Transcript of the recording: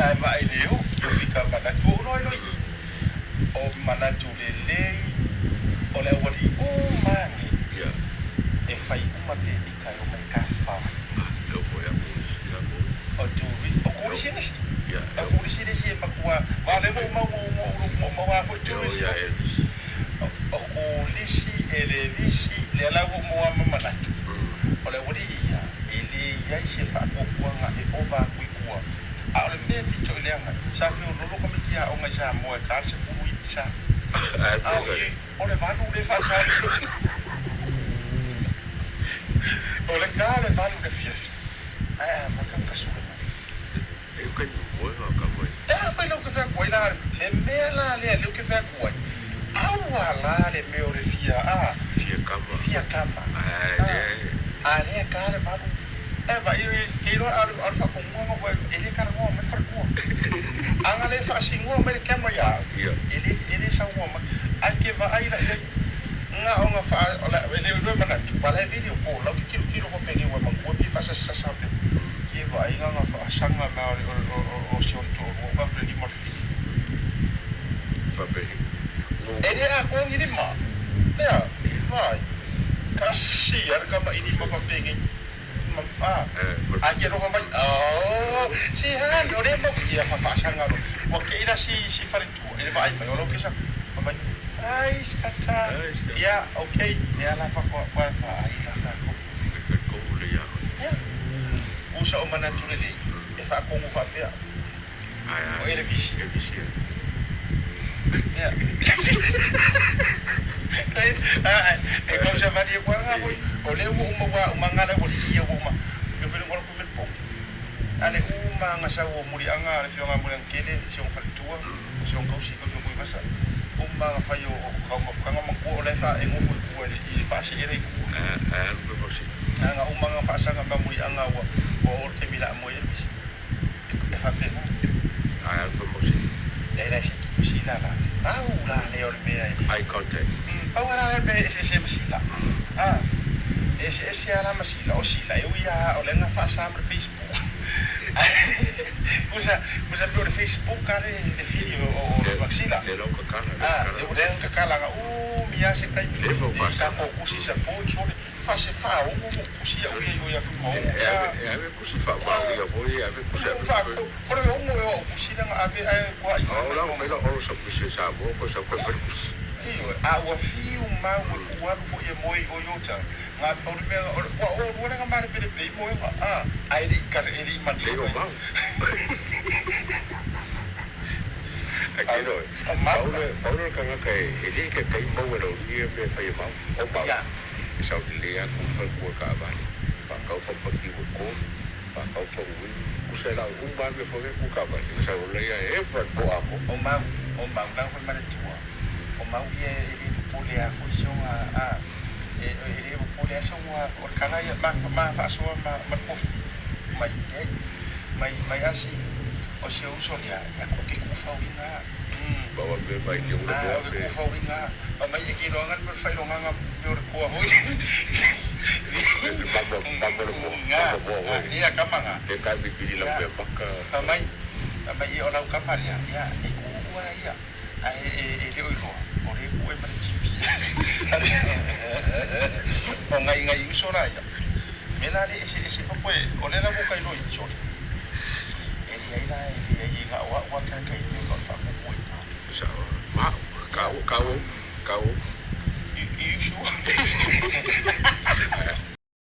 Ae vaai le oki o fika manatu o loi loi i. O manatu lelei o le aualii uma age e fai uma pemita e omai tafafao mai. O turi, o kurisi le isi. O kurisi le isi e matua, aua o lea ua uma ua maua foi tourist. O kolisi, elevisi, lea la ua uma ma manatu. O le aualii ia, e leai se faatuatuaga e ova atu i tua. A o le mea pito i leaga, sa feoloolo tamaiti aoga i Samoa e ta le 19 sa. A o i, o le 8 lea e faasaina. O le ta o le 8 i le afiafi, ae amata ona tasue mai. E a fai la ou te fai atu ai la, le mea la lea lea ou te fai atu ai, aua la le mea o le fia, a, fia kama, a, a lea e ta le 8, e vaai te iloa a o le faatonuga na ua e le talanoa mai le faletua. A na le faasinoa mai le camera ia au, e le, e le saunoa mai. Ae te vaai la i ai, na ona faa, e le o iloa e manatu, a o la e video call, la ou te tilotilo faapenei ua e manatua pei e faasasasasa pea. Te vaai na ona faasaga mai o si ona toalua, ou fai atu i le lima o le fili. E le atoa ni lima. Lea, vaai, tasi lava le tama i lima faapenei. A, ae te alofa mai, oh, se a, o lea e mau ia faasaga loa. Ua te i la si, si faletua i le vaai mai o lau kesa, fai mai, ai sata, ia, okay, lea la faatoa vaai la tatou. Ia, usa o manatu lelei, e faatonu faapea, o Elevisi. Ia. E tau savali atu lava foi, o lea ua uma ua uma gala ua liia ua uma. E fai logo ku mea A le uma ga sau o muliaga a le afioga ia Muliagatele, si ona faletua, si ona tausi, tausi o Tuivasa. Uma ga fai o taumafataga matua o la e fa e nofo i tua i le faaseela i tua. A ga uma ga faasaga ma muliaga ua ua oo le taimi la moe ai le visi. E faapena. Leai la e se kiko sila la. Au la lea o le mea e. Pau lava la le mea e eseese ai ma sila. A, e eseese lava la ma sila. O sila, e ui lava o lea na faasa ma le Facebook. Usa, usa pei o le Facebook lava le fili o le sila. A, lea na tatala na umi lava se taimi i tatou tusi support sole. Fa se faaono mo tusi au ia i o ia Fuimaono. O le ono ea o au tusi lea na ave ae ua ai fai mai Ioe, a ua fiu mau e ku'u alu foi e moe i o i ota, na pau le mea, ua o lua lea na malepelepe ai moega, a, ae le i kare, e le i manino mai. O mau la. Ia. O mau, o mau, leaga foi ma le Atua. O mau ia e le popole lava foi si ona, a, e, e le popole lava si ona, o le tala ia, ma, ma faasoa ma, ma le kofi, mai, leai, mai, mai asi, o si ou uso lea, ia, ou te tuufauina lava. A, ou te tuufauina lava. Fai mai e te iloaga le mea o le faailogaga mea o le toa foi. Ga, ga, ia tama ga. Ia, fai mai, fai mai, ia o lau tama lea, ia, e tuua lava ia. Ae e le o iloa, o lea e tuu ai ma le GPS. O nai nai uso la ia. Mea la lea e eseese papa e, o lea lava ua ta iloa i sole. E leai la, e leai e na o au lava ka i mea o le faapupu ai. Ia. You sure?